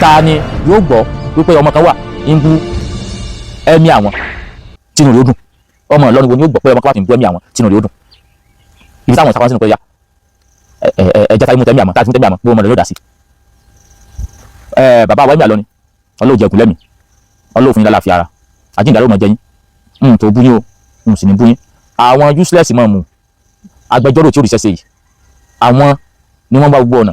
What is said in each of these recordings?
Ta ni yóò gbọ́ wípé ọmọ kan wà ń bú ẹ̀mí àwọn tínú rẹ̀ ó dùn? Ọmọ Ìlọrin wo ni yóò gbọ́ pé ọmọ kan wà tí ń bú ẹ̀mí àwọn tínú rẹ̀ ó dùn? Ibi táwọn ìsàkóso sínú pé ya ẹ ẹ ẹ jẹ́ ká mú tẹ́mí àmọ́ tá a ti mú tẹ́mí àmọ́, gbogbo ọmọ rẹ̀ yóò dá sí. Ẹ bàbá wa, ẹ̀mí àlọ́ ni ọlọ́ọ̀ jẹ̀kùn lẹ́mìí, ọlọ́ọ̀ fún yín lálàáfíà ara, àjíǹde ló mọ̀ jẹ́ yín. N tó bú yín o, n sì ní bú yín. Àwọn useless mọ̀ mú agbẹjọ́rò tí ó rí sẹ́sẹ́ yìí, àwọn ni wọ́n bá gbogbo ọ̀nà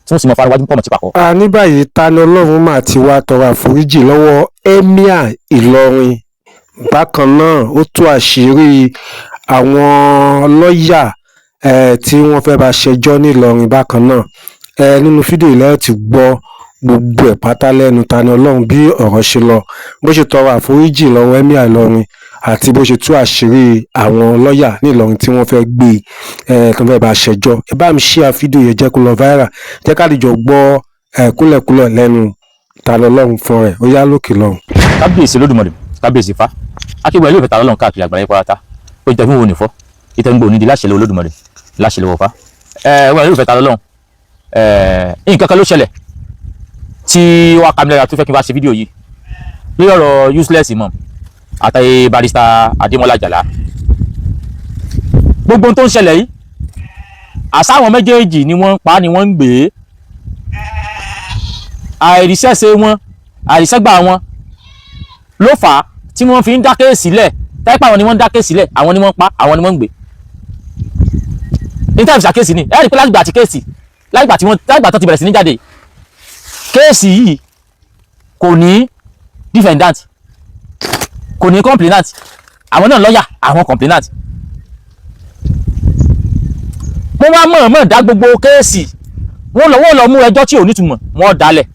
tí wọ́n sì mọ fara wájú pọ̀ mọ́ sí pàkọ́. A ní báyìí, Tani Olohun mà ti wá tọrọ àforíjì lọ́wọ́ Emir Ìlọrin. Bákan náà, ó tú àṣírí àwọn lọ́ọ̀yà tí wọ́n fẹ́ bá ṣẹjọ́ nìlọrin. Bákan náà, nínú fídíò yìí lẹ́ẹ̀ ti gbọ́ gbogbo ẹ̀ pátá lẹ́nu Tani Olohun, bí ọ̀rọ̀ ṣe lọ, bó ṣe tọrọ àforíjì lọ́wọ́ Emir Ìlọrin àti bó ṣe tú àṣírí àwọn lọ́ọ̀yà nílọrin tí wọ́n fẹ́ gbé e tó fẹ́ bá ṣẹjọ́. Ẹ bá mi share fídíò yẹn, jẹ́ kó lọ viral, jẹ́ ká lè jọ gbọ́ kúlẹ̀kúlẹ̀ lẹ́nu Tani Olohun fún rẹ̀. Ó yá, lókè lọ́hùn. Kábíyèsí Olódùmarè, kábíyèsí Ifá, akéwì ilé ìfẹ́ Tani Olohun káàkiri àgbáyé pátá, ó jẹ́ fún òun nìfọ́ ìtẹ̀gbò nídìí láṣẹ lọ́wọ́ Olódùmarè, láṣẹ lọ́wọ́ Ifá. Ẹ wọ́n ilé ìfẹ́ Tani Olohun, ẹ nǹkan kan ló ṣẹlẹ̀ tí wàá kàmílẹ̀ tó fẹ́ kí n bá ṣe fídíò yìí lórí ọ̀rọ̀ useless imam àtàyè Barrister Adémọ́lá Àjàlá. Gbogbo ohun tó ń ṣẹlẹ̀ yìí, àsáwọn méjèèjì ni wọ́n ń pa ni wọ́n ń gbé. Àìríṣẹ́ṣe wọn, àìríṣẹ́gbà wọn ló fà á tí wọ́n fi ń dá case lẹ̀. Táìpà àwọn ni wọ́n ń dá case lẹ̀, àwọn ni wọ́n ń pa, àwọn ni wọ́n ń gbé ní táìpì ṣàkéèsì ni. Ẹ rí i pé látìgbà tí case, látìgbà tí wọ́n, látìgbà tó ti bẹ̀rẹ̀ sí ní jáde, case yìí kò ní defendant, kò ní complainant. Àwọn náà lọ́yà àwọn complainant. Wọ́n wá mọ̀ọ́mọ̀ dá gbogbo case. Wọ́n lọ mú ẹjọ́ tí ò nítumọ̀, wọ́n dálẹ̀.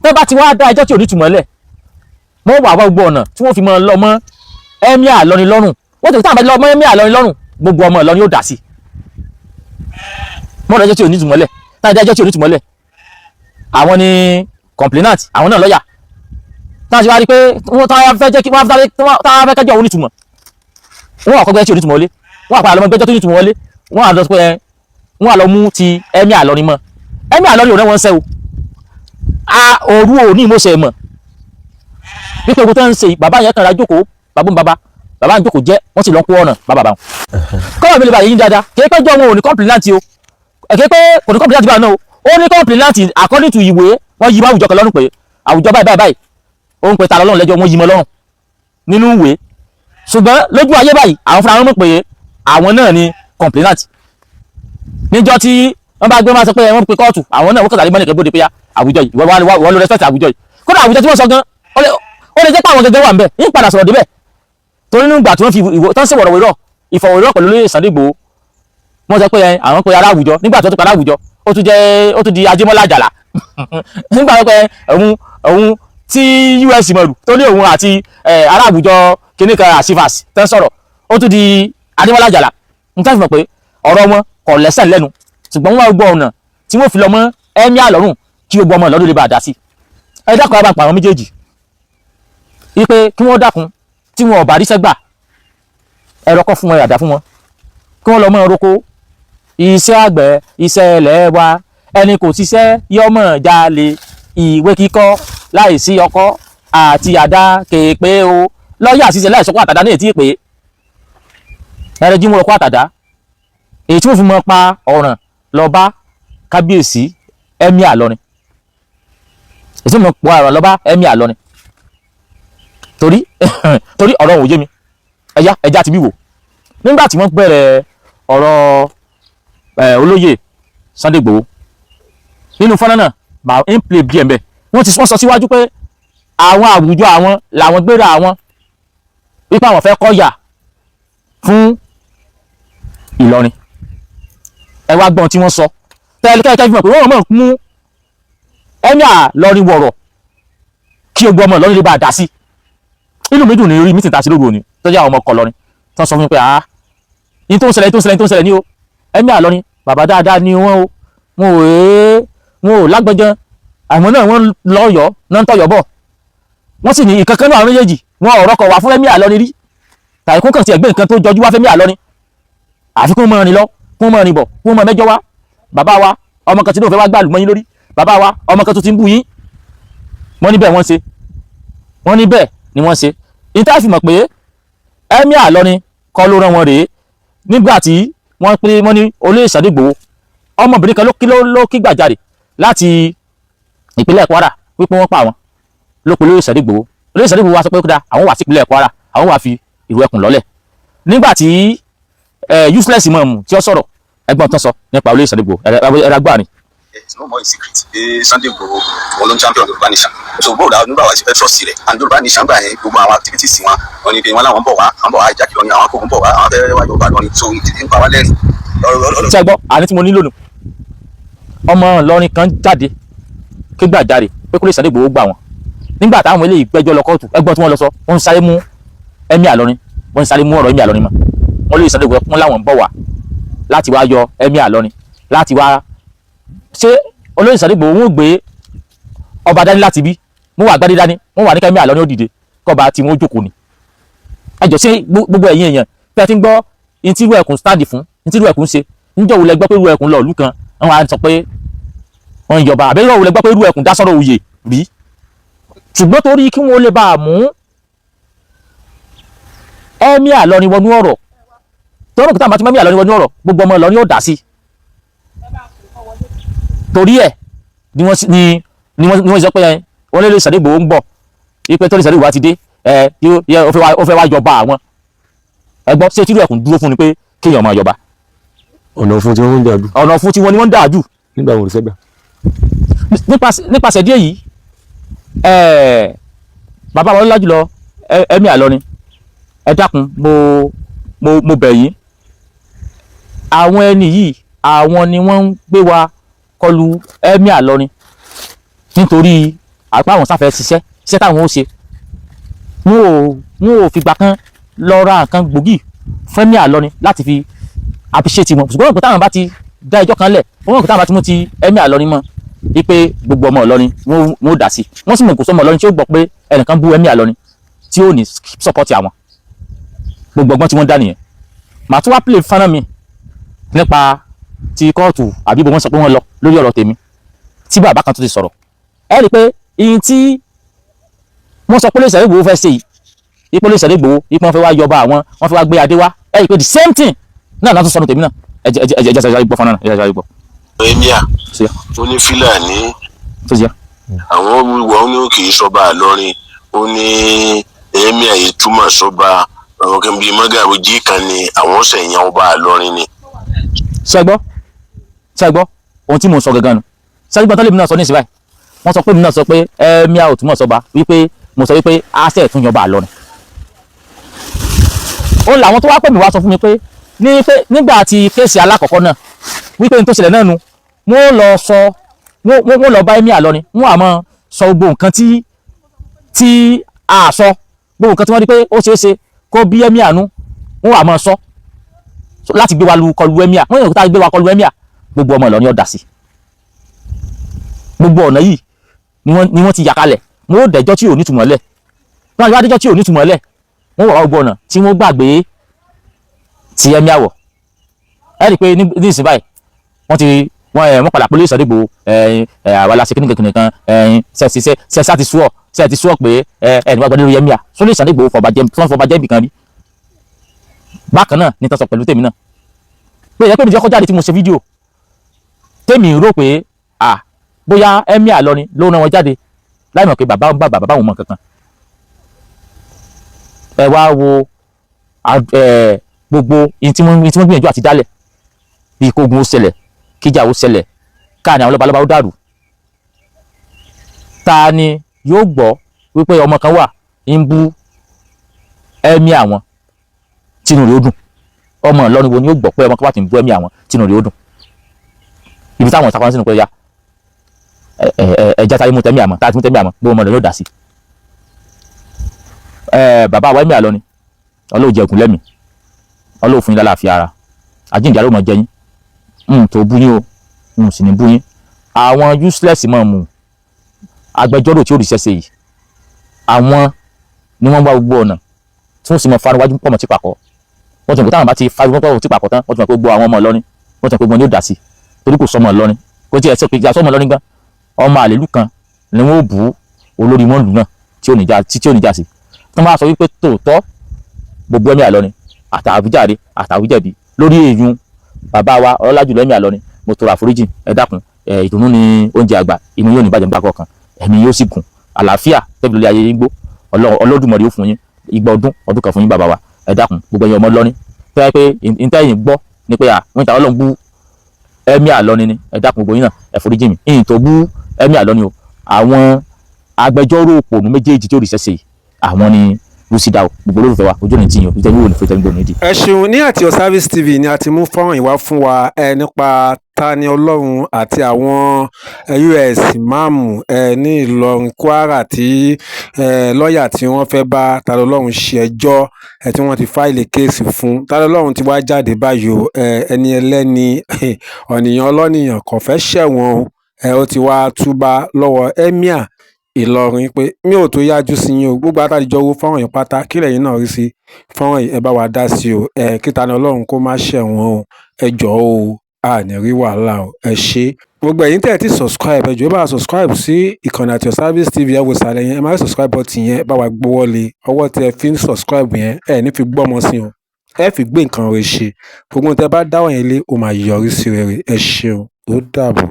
Tó bá ti wá dá ẹjọ́ tí ò nítumọ̀ lẹ̀, wọ́n wà wá gbogbo ọ̀nà tí wọ́n fi mọ́ lọ mọ́ Emir Ìlọrin lọ́rùn. Wọ́n ti táwọn bá lọ mọ́ Emir Ìlọrin lọ́rùn, gbogbo ọmọ Ìlọrin yóò dá sí. Wọ́n dá ẹjọ́ tí ò nítumọ̀ lẹ̀. Táwọn dá ẹjọ́ tí ò nítumọ̀ lẹ̀, àwọn ni complainant, àwọn náà lọ́yà. Táwọn ti wá rí pé wọ́n táwọn fẹ́ jẹ́ kí wọ́n táwọn fẹ́ kẹjọ́ òun nítumọ̀, wọ́n wà kọ́gbẹ́ tí ò nítumọ̀ wọlé, wọ́n wà padà lọ́mọ gbẹ́jọ́ tó nítumọ̀ wọlé. Wọ́n wà lọ pé wọ́n wà lọ mú ti Emir Ìlọrin mọ́. Emir Ìlọrin ò rẹ́ wọn sẹ́ o. A òru ò ní ìmọ̀ọ́sẹ̀ mọ̀ wípé ogun tó ń ṣe, bàbá yẹn kàn ra jókòó, bàbá ń bàbá bàbá ń jókòó jẹ́, wọ́n sì lọ kó ọ̀nà bàbá bá wọn. Kọ́wọ́ mi lè bá yín dáadáa. Kì í pé jọ wọn ò ní complainant o, kì í pé kò ní complainant báyìí náà o. Ó ní complainant according to ìwé. Wọ́n yí bá àwùjọ kan lọ́rùn pé àwùjọ báyìí báyìí báyìí ó ń pe ta lọ́rùn lẹ́jọ́. Wọ́n yí mọ́ lọ́rùn nínú ìwé, ṣùgbọ́n lójú ayé báyìí, àwọn fúnra wọn mọ̀ pé àwọn náà ni complainant. Níjọ́ tí wọ́n bá gbé, máa sọ pé wọ́n pe kóòtù, àwọn náà wọ́n kọ̀tà lé mọ́nìkan bóde pé ya àwùjọ yìí, wọ́n ló respect àwùjọ yìí. Kódà àwùjọ tí wọ́n sọ gan, ó lè jẹ́ pé àwọn gẹ́gẹ́ wà ń bẹ̀ ń padà sọ̀rọ̀ débẹ̀, torí nígbà tí wọ́n fi ìwò tán sí wọ̀rọ̀wérọ̀ ìfọ̀wérọ̀ pẹ̀lú olóyè Sunday Igboho, wọ́n sọ pé àwọn pe ará àwùjọ. Nígbà tí wọ́n tún pe ará àwùjọ, ó tún jẹ́, ó tún di Ajémọ́lá Àjàlá. Nígbà tó pé òun tí us mọ̀rù tó ní òun àti ará àwùjọ kìnnìkan àṣìfàs tán sọ̀rọ̀, ó tún di Adémọ́lá Àjàlá. N tẹ́ fi mọ̀ pé ọ̀rọ̀ wọn kò lẹ́sẹ̀ lẹ́nu, ṣùgbọ́n wọ́n gbọ́ ọ̀nà tí wọ́n fi lọ mọ́ Emir lọ́rùn kí gbogbo ọmọ ìlọ́dún lè bá a dá sí. Ẹ dákun, ẹ bá pa àwọn méjèèjì wípé kí wọ́n dákun, tí wọn ò bá ríṣẹ́ gbà, ẹ rọkọ́ fún wọn, àdá fún wọn, kí wọ́n lọ mọ́ roko. Iṣẹ́ àgbẹ̀, iṣẹ́ ilẹ̀ wa, ẹni kò ṣiṣẹ́ yọmọ jalè. Ìwé kíkọ́ láìsí ọkọ́ àti àdá kéèpé o. Lọ́ọ̀yà ṣiṣẹ́ láìsọkọ́ àtàdá ní ètí ìpè ẹrẹ jí mú ọkọ́ àtàdá, èyí tí wọ́n fi mọ́ pa ọ̀ràn lọ bá kábíyèsí Emir Ìlọrin, èyí tí wọ́n mọ̀ pa ọ̀ràn lọ bá Emir Ìlọrin, torí ọ̀rọ̀ òun yé mi. Ẹ̀yà ẹ̀já ti bí wò nígbà tí wọ́n bẹ̀rẹ̀ ọ̀rọ̀ olóyè Sunday Igboho nínú fọ́nrán náà, màá ń play díẹ̀ mbẹ́. Wọ́n ti sọ síwájú pé àwọn àwùjọ àwọn làwọn gbéra àwọn wípé àwọn fẹ́ kọ́yà fún Ìlọrin. Ẹ wá gbọ́n tí wọ́n sọ tẹ́lẹ̀ kẹ́kẹ́ fi mọ̀ pé wọ́n mọ̀ mú Emir Ìlọrin wọ̀rọ̀ kí ogun ọmọ Ìlọrin lè bá a dá sí. Inú mi dùn ní orí meeting tá a ṣe lóru òní tó jẹ́ àwọn ọmọ ọkọ̀ Ìlọrin tó sọ fún mi pé, ah, ní tó ń ṣẹlẹ̀, tó ń ṣẹlẹ̀, tó ń ṣẹlẹ̀ ní o. Emir Ìlọrin, bàbá dáadáa ni wọ́n o. Wọn ò ee, wọn ò lágbọ́nján. Àwọn náà wọ́n lọ́yọ̀ọ́ náà ń tọ̀yọ̀ bọ̀. Wọ́n sì ní ìkankan náà, àwọn méjèèjì wọn ọ̀rọ̀ kọ̀ wá fún Emir Ìlọrin rí tàbí kó kàn sí ẹgbẹ́ nǹkan tó jọjú wá fẹ́mi Ìlọrin, àfi kó mọ̀ rìn lọ, kó mọ̀ rìn bọ̀, kó mọ̀ mẹ́jọ wá. Bàbá wa, ọmọ kan tí ló fẹ́ wá gbàlù mọ́ yín lórí. Bàbá wa, ọmọ kan tó ti ń bú yín. Wọ́n ní bẹ́ẹ̀ wọ́n ṣe, wọ́n ní bẹ́ẹ̀ ni wọ́n ṣe. Ìta fi mọ̀ pé Emir Ìlọrin kọ́ ló rán wọn rèé. Nígbà tí wọ́n pé wọ́n ní olóyè Sunday Igboho, ọmọbìnrin kan ló kí ló kí gbàjarè láti ìpínlẹ̀ Kwara wípé wọ́n pa àwọn, ló pe olóyè Sunday Igboho. Olóyè Sunday Igboho wá sọ pé kódà àwọn wà sí ìpínlẹ̀ Kwara, àwọn wà fi ìlú ẹkùn lọ́lẹ̀. Nígbà tí useless imam tí ó sọ̀rọ̀, ẹgbọ́n tán sọ nípa olóyè Sunday Igboho ẹ̀rọ agbára ni. It's no more a secret pé Sunday Igboho, òun ló ń champion Yorùbá nation. So bóòdà nígbà wà sí fẹ́ trust rẹ̀ and Yorùbá nation gbà yẹn, gbogbo àwọn activities wọn, wọn ni pé wọn làwọn ń bọ̀ wá, àwọn bọ̀ wá ìjà kìlọ̀ ni, àwọn kò ń bọ̀ wá, àwọn fẹ́ wá Yorùbá lọ́ni. So ìdí ń pa wá lẹ́rìn. Tí ẹ gbọ́ àní tí mo nílò nù, ọmọ Ìlọrin kan jáde kégbàjarè pé kó lè Sunday Igboho gbà wọ́n. Nígbà táwọn eléyìí gbẹ́jọ́ lọ kóòtù, ẹgbọ́n tí wọ́n lọ sọ, wọ́n ń sáré mú Emir Ìlọrin, wọ́n ń sáré mú ọ̀rọ̀ Emir Ìlọrin mọ́. Wọ́n lè Sunday Igboho, wọ́n láwọn ń bọ̀ wá láti wá yọ Emir Ìlọrin, láti wá ṣé olóyè Sunday Igboho. Wọ́n gbé ọba dání láti bí wọ́n wà gbádé dání, wọ́n wà ní kẹ́mí Ìlọrin ó dìde kọba tí wọ́n jókòó ni. Ẹjọ́, ṣé gbogbo ẹ̀yin èèyàn tẹ́ ti ń gbọ́ ní tí irú ẹkùn stand fún, ní tí irú ẹkùn ṣe, níjọ́ wo lẹ gbọ́ pé irú ẹkùn lọ ìlú kan, wọ́n á sọ pé wọ́n ń yọba? Àbí níjọ́ wo lẹ gbọ́ pé irú ẹkùn dá sọ́rọ̀ òye rí? Ṣùgbọ́n torí kí wọ́n lè bá a mú Emir Ìlọrin wọnú ọ̀rọ̀, tọ́rọ̀ kìtà àti Emir Ìlọrin wọnú ọ̀rọ̀, gbogbo ọmọ Ìlọrin yóò dá sí. Torí ẹ̀ ni wọ́n ni ni wọ́n ni wọ́n sọ pé wọ́n lè lè Sunday Igboho ń bọ̀, ipe tó lè Sunday Igboho ti dé ẹ, ó fẹ́ wá yọba àwọn. Ẹ gbọ́, ṣé tírú ẹkùn dúró fún ni pé kéèyàn máa yọba? Ọ̀nà fún tí wọ́n ń dàdú. Ọ̀nà fún tiwọn ni wọ́n ń dà jù. Nígbà wọn ò sẹ́gbà. Nípasẹ̀ díẹ̀ yìí, bàbá wa lọ́lá jùlọ Emir Ìlọrin, ẹ dákun, mo bẹ̀ yín. Àwọn ẹni yìí, àwọn ni wọ́n ń gbé wa kọlu Emir Ìlọrin nítorí àpá àwọn sáfẹ́ ṣiṣẹ́ iṣẹ́ táwọn ó ṣe. Wọn ò fìgbà kan lọ ra nǹkan gbòógì fún Emir Ìlọrin láti fi appreciate wọn, ṣùgbọ́n òkú táwọn bá ti dá ẹjọ́ kan lẹ̀, wọ́n mọ̀ pé táwọn bá ti mú ti Emir Ìlọrin mọ́ wípé gbogbo ọmọ Ìlọrin wọ́n ó dá sí. Wọ́n sì mọ̀ kó sọmọ Ìlọrin tí ó gbọ́ pé ẹnìkan bú Emir Ìlọrin tí ó ní support àwọn. Gbogbo ọgbọ́n tí wọ́n dá nìyẹn. Màá tún wá play fánà mi nípa ti kóòtù àbí bó wọ́n sọ pé wọ́n lọ lórí ọ̀rọ̀ tèmi tí bàbá kan tó ti sọ̀rọ̀. Ẹ rí i pé ìyìn tí wọ́n sọ pé lè Sunday Igboho fẹ́ ṣe yìí, ipò lè Sunday Igboho, ipò wọn fẹ́ wá yọba àwọn, wọ́n fẹ́ wá gbé adé wá, ẹ rí i pé the same thing náà náà tún sọnù tèmi náà. Ẹ jẹ́ ẹ jẹ́ ẹ jẹ́ ẹ jẹ́ gbọ́ fọ́nà náà, ẹ jẹ́ ẹ gbọ́. Emir Ṣe ó ní Fúlàní tó ṣe. Àwọn wíwọ, ó ní kì í sọba Ìlọrin, ó ní emir yìí túmọ̀ sọba, àwọn kan bíi mọ́gàjí kan ni àwọn ọ̀sẹ̀ yẹn ọba Ìlọrin ni. Ṣe gbọ́, ṣe gbọ́ ohun tí mò ń sọ gangan nu? Ṣe gbọ́ tọ́lẹ̀ mi náà sọ ní ìsìn báyìí? Wọ́n sọ pé mi náà sọ pé emir ò túmọ̀ sọba, wípé mo sọ wípé àṣẹ tún yọba Ìlọrin. Ó làwọn tó wá pè mí wá sọ fún mi pé ní pé nígbà tí case alákọ̀ọ́kọ́ náà, wípé n tó ṣẹlẹ̀ náà nu, wọ́n lọ sọ, wọ́n lọ bá emir Ìlọrin, wọ́n àmọ́ sọ gbogbo nǹkan tí a sọ, gbogbo nǹkan tí wọ́n rí pé ó ṣeé ṣe kó bí emir nú, wọ́n àmọ́ sọ láti gbé wa lu kọlu emir. Wọ́n yóò tá gbé wa kọlu emir, gbogbo ọmọ Ìlọrin ọ̀dà sí. Gbogbo ọ̀nà yìí ni wọ́n ti yà kalẹ̀. Wọ́n ó dẹjọ́ tí ò nítumọ̀ lẹ̀, wọ́n á dẹjọ́ tí ò nítumọ̀ lẹ̀, wọ́n wà wá gbogbo ọ̀nà tí wọ́n gbàgbé ti emir wọ̀. Ẹ rí i pé ní ìsìn báyìí, wọ́n ti wọ́n ẹ̀ wọ́n padà pé Sunday Igboho ẹ̀ ẹ̀ àwa la ṣe kíní kankan kan ẹ̀ ṣe ṣe ṣe ṣe ti sú ọ, ṣe ti sú ọ pé ẹ ẹ níwájú lórí emir sólè Sunday Igboho fọba jẹ, fọba jẹ ibìkan rí. Bákan náà ní tán sọ pẹ̀lú tèmi náà pé ìyẹn pé mi jẹ́ kọjáde tí mo ṣe fídíò tèmi rò pé à bóyá emir Ìlọrin ló rán wọn jáde, láì mọ̀ pé bàbá ń bàbá bàbá òun mọ̀ kankan. Ẹ wá wo gbogbo ihun tí wọ́n gbìyànjú àti dálẹ̀, bí kógun ó ṣẹlẹ̀, kíjà ó ṣẹlẹ̀, káàní àwọn lọ́balọ́ba ó dàrú. Ta ni yóò gbọ́ wípé ọmọ kan wà ń bú emir àwọn tínú rẹ̀ ó dùn? Ọmọ Ìlọrin wo ni yóò gbọ́ pé ọmọ kan wà tí ń bú emir àwọn tínú rẹ̀ ó dùn? Ibi táwọn ìtakùn sínú pé ya ẹ ẹ ẹ jáde mú tẹ́mí àmọ́ tá a ti mú tẹ́mí àmọ́, gbogbo ọmọ rẹ̀ yóò dà sí. Ẹ bàbá wa emir Ìlọrin, Ọlọ́run jẹ̀kùn lẹ́mìí, Ọlọ́run fún yín lálàáfíà ara, àjíǹde àrò mọ̀ jẹ yín. N tó bú yín o, n sì ní bú yín. Àwọn useless mọ̀ mú agbẹjọ́rò tí ó ríṣẹ́ ṣe yìí, àwọn ni wọ́n wá gbogbo ọ̀nà tí wọ́n sì mọ fariwájú pọ̀ mọ́ tí pàkọ́. Wọ́n ti mọ̀ pé táwọn bá ti fariwájú pọ̀ mọ́ tí pàkọ́ tán, wọ́n ti mọ̀ pé gbogbo àwọn ọmọ Ìlọrin, wọ́n ti mọ̀ pé gbogbo wọn ni ó dá sí, torí kò sọmọ Ìlọrin, kò tí ẹ̀ sọ pé ìjà sọmọ Ìlọrin gan, ọmọ àlèlú kan ni wọ́n ó bú. Olórí wọn lù náà tí ò ní já tí ò ní já sí. Tó máa sọ wípé tòótọ́ gbogbo Emir Ìlọrin, àtàwíjàre, àtàwíjẹ̀bi lórí èèyàn bàbá wa ọlọ́lájùlọ Emir Ìlọrin, mo tọrọ àforíjì. Ẹ dákun ẹ, ìdùnnú ni oúnjẹ àgbà. Inú yóò ní bàjẹ́ nígbà kọ̀ọ̀kan, ẹ̀mí yóò sì gùn, àlàáfíà tẹ́bi lórí ayé yín gbó. Ọlọ́dúnmọ̀rẹ́ yóò fún yín igba ọdún ọdún kan fún yín. Bàbá wa, ẹ dákun, gbogbo ẹ̀yin ọmọ Ìlọrin tẹ́ ẹ pé ìtẹ́yìn gbọ́ ni pé à wọ́n ta Ọlọ́run bú Emir Ìlọrin ni, ẹ dákun, gbogbo yín náà, ẹ foríjì mi. Ìyìn tó bú Emir Ìlọrin o, àwọn agbẹjọ́rò òpònú méjèèjì tí ó rí sẹ́sẹ̀, àwọn ni lùsídà o. Gbogbo olólùfẹ́ wa, ojú ò ní tì yín o, ìjẹ́ yóò ní fún ìtẹ́gbọ̀n nídìí. Ẹ ṣeun. Ní àti Your Service TV ni a ti mú fọ́nrán yìí wá fún wa ẹ nípa Tani Ọlọ́run àti àwọn us ìmáàmù ẹ ní Ìlọrin, Kwara, tí ẹ lọ́ọ̀yà tí wọ́n fẹ́ bá Tani Ọlọ́run ṣe ẹjọ́ ẹ tí wọ́n ti file case fún. Tani Ọlọ́run ti wá jáde báyìí o. Ẹ ẹni ẹlẹ́ni, ọ̀nìyàn ọlọ́nìyàn kò fẹ́ ṣẹ̀wọ̀n o. Ẹ ó ti wá túbá lọ́wọ́ Emir Ìlọrin pé mi ò tó yájú sí yín o. Gbogbo àtàdìjọ wo fọ́nrán yìí pátá, kí lẹ̀yin náà rí sí fọ́nrán yìí? Ẹ bá wa dá sí o. Ẹ kí Tani Ọlọ́run kó má ṣẹ̀wọ̀n o. Ẹ jọ̀ọ́ o, a ní rí wàhálà o. Ẹ ṣé. Gbogbo ẹ̀yin tẹ́ ẹ ti subscribe, ẹ jọ̀ọ́, ẹ bá wa subscribe sí ìkànnì àti Your Service TV. Ẹ wò sàlẹ̀ yẹn, ẹ má subscribe button yẹn, bá wa gbọ́wọ́ lé. Ọwọ́ tí ẹ fi ń subscribe yẹn, ẹ ní fi gbọ́mọ sí o, ẹ fi gbé nǹkan rẹ̀ ṣe. Gbogbo ohun tẹ́ bá dáwọ́ yẹn lé, ó máa yọrí sí rere. Ẹ ṣeun, ó dàbọ̀.